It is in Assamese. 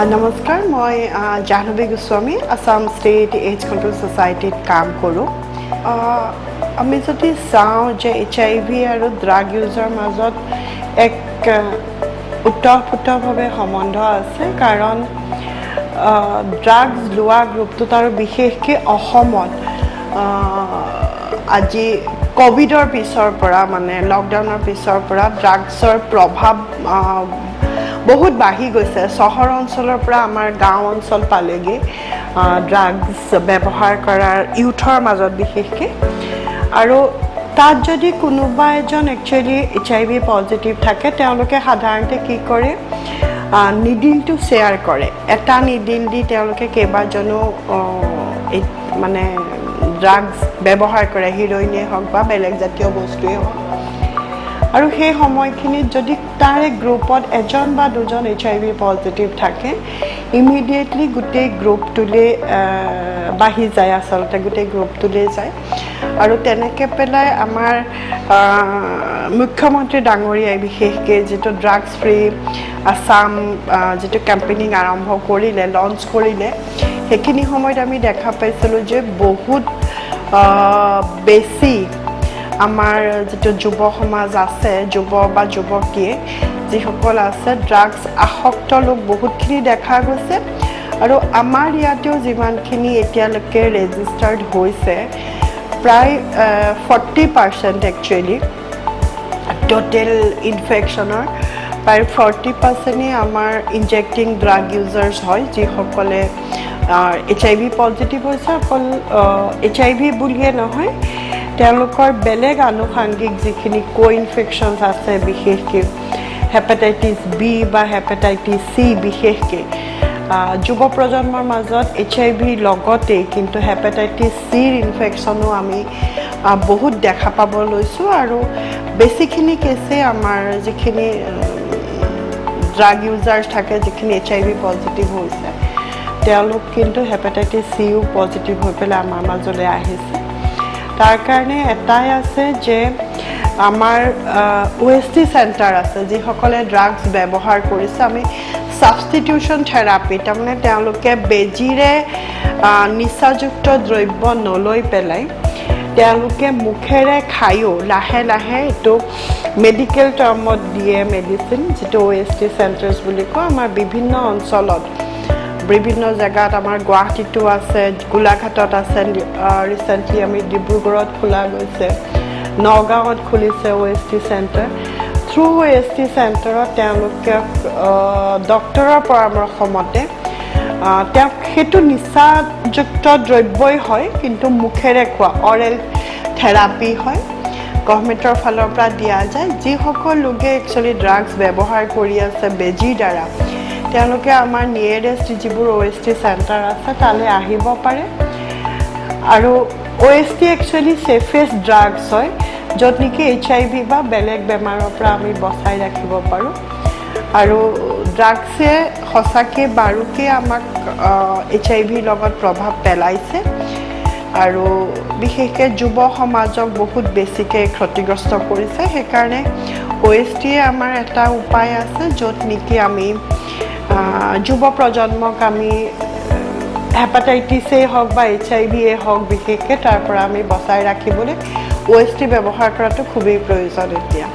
নমস্কাৰ, মই Jahnavi Goswami, Assam state AIDS control ছ'চাইটিত কাম কৰোঁ। আমি যদি চাওঁ যে এইচআইভি আৰু ড্ৰাগ ইউজৰ মাজত এক ওতঃপ্ৰোতভাৱে সম্বন্ধ আছে, কাৰণ ড্ৰাগছ লোৱা গ্ৰুপটোত আৰু বিশেষকৈ অসমত আজি ক'ভিডৰ পিছৰ পৰা, মানে লকডাউনৰ পিছৰ পৰা ড্ৰাগছৰ প্ৰভাৱ বহুত বাঢ়ি গৈছে। চহৰ অঞ্চলৰ পৰা আমাৰ গাঁও অঞ্চল পালেগৈ ড্ৰাগছ ব্যৱহাৰ কৰাৰ ইউথৰ মাজত বিশেষকৈ। আৰু তাত যদি কোনোবা এজন একচুৱেলি এইচআইভি পজিটিভ থাকে, তেওঁলোকে সাধাৰণতে কি কৰে, নিডিলটো শ্বেয়াৰ কৰে। এটা নিডিল দি তেওঁলোকে কেইবাজনো এই মানে ড্ৰাগছ ব্যৱহাৰ কৰে, হিৰইনেই হওক বা বেলেগ জাতীয় বস্তুৱেই হওক। আৰু সেই সময়খিনিত যদি তাৰে গ্ৰুপত এজন বা দুজন এইচআইভি পজিটিভ থাকে, ইমিডিয়েটলি গোটেই গ্ৰুপটোলৈ বাঢ়ি যায়, আচলতে গোটেই গ্ৰুপটোলৈ যায়। আৰু তেনেকৈ পেলাই আমাৰ মুখ্যমন্ত্ৰী ডাঙৰীয়াই বিশেষকৈ যিটো ড্ৰাগছ ফ্ৰী আছাম যিটো কেম্পেইনিং আৰম্ভ কৰিলে, লঞ্চ কৰিলে, সেইখিনি সময়ত আমি দেখা পাইছিলোঁ যে বহুত বেছি আমাৰ যিটো যুৱ সমাজ আছে, যুৱ বা যুৱতীয়ে যিসকল আছে, ড্ৰাগছ আসক্ত লোক বহুতখিনি দেখা গৈছে। আৰু আমাৰ ইয়াতেও যিমানখিনি এতিয়ালৈকে ৰেজিষ্টাৰ্ড হৈছে, প্ৰায় 40% একচুৱেলি টোটেল ইনফেকশ্যনৰ প্ৰায় 40%-েই আমাৰ ইনজেক্টিং ড্ৰাগ ইউজাৰ্ছ হয়, যিসকলে এইচআইভি পজিটিভ হৈছে। অকল এইচআইভি বুলিয়ে নহয়, তেওঁলোকৰ বেলেগ আনুষাংগিক যিখিনি কো ইনফেকশ্যনছ আছে, বিশেষকৈ হেপাটাইটিছ বি বা হেপাটাইটিছ চি। বিশেষকৈ যুৱ প্ৰজন্মৰ মাজত এইচআইভিৰ লগতেই কিন্তু হেপাটাইটিছ চিৰ ইনফেকশ্যনো আমি বহুত দেখা পাব লৈছোঁ। আৰু বেছিখিনি কেছেই আমাৰ যিখিনি ড্ৰাগ ইউজাৰ্ছ থাকে, যিখিনি এইচআইভি পজিটিভ হৈছে, তেওঁলোক কিন্তু হেপাটাইটিছ চিও পজিটিভ হৈ পেলাই আমাৰ মাজলৈ আহিছে। তাৰ কাৰণে এটাই আছে যে আমাৰ অ'এছটি চেণ্টাৰ আছে। যিসকলে ড্ৰাগছ ব্যৱহাৰ কৰিছে, আমি ছাবষ্টিটিউশ্যন থেৰাপি, তাৰমানে তেওঁলোকে বেজীৰে নিচাযুক্ত দ্ৰব্য নলৈ পেলাই তেওঁলোকে মুখেৰে খায়ো লাহে লাহে এইটো মেডিকেল টাৰ্মত দিয়ে মেডিচিন, যিটো অ'এছটি চেণ্টাৰ্ছ বুলি কওঁ। আমাৰ বিভিন্ন অঞ্চলত, বিভিন্ন জেগাত, আমাৰ গুৱাহাটীতো আছে, গোলাঘাটত আছে, ৰিচেণ্টলি আমি ডিব্ৰুগড়ত খোলা গৈছে, নগাঁৱত খুলিছে অ'এছটি চেণ্টাৰ। থ্ৰু অ'এছটি চেণ্টাৰত তেওঁলোকে ডক্তৰৰ পৰামৰ্শ মতে তেওঁক সেইটো নিচাযুক্ত দ্ৰব্যই হয়, কিন্তু মুখেৰে খোৱা অৰেল থেৰাপি হয়, গভমেণ্টৰ ফালৰ পৰা দিয়া যায়। যিসকল লোকে একচুৱেলি ড্ৰাগছ ব্যৱহাৰ কৰি আছে বেজীৰ দ্বাৰা, তেওঁলোকে আমাৰ নিয়েৰেষ্ট যিবোৰ অ'এছটি চেণ্টাৰ আছে, তালৈ আহিব পাৰে। আৰু অ'এছটি একচুৱেলি ছেফেষ্ট ড্ৰাগছ হয়, য'ত নেকি এইচআইভি বা বেলেগ বেমাৰৰ পৰা আমি বচাই ৰাখিব পাৰোঁ। আৰু ড্ৰাগছে সঁচাকৈ বাৰুকৈ আমাক এইচআইভিৰ লগত প্ৰভাৱ পেলাইছে আৰু বিশেষকৈ যুৱ সমাজক বহুত বেছিকৈ ক্ষতিগ্ৰস্ত কৰিছে। সেইকাৰণে অ'এছটিয়ে আমাৰ এটা উপায় আছে, য'ত নেকি আমি যুৱ প্ৰজন্মক আমি হেপাটাইটিছেই হওক বা এইচআইভিয়ে হওক, বিশেষকৈ তাৰ পৰা আমি বচাই ৰাখিবলৈ অ'এছটি ব্যৱহাৰ কৰাটো খুবেই প্ৰয়োজন এতিয়া।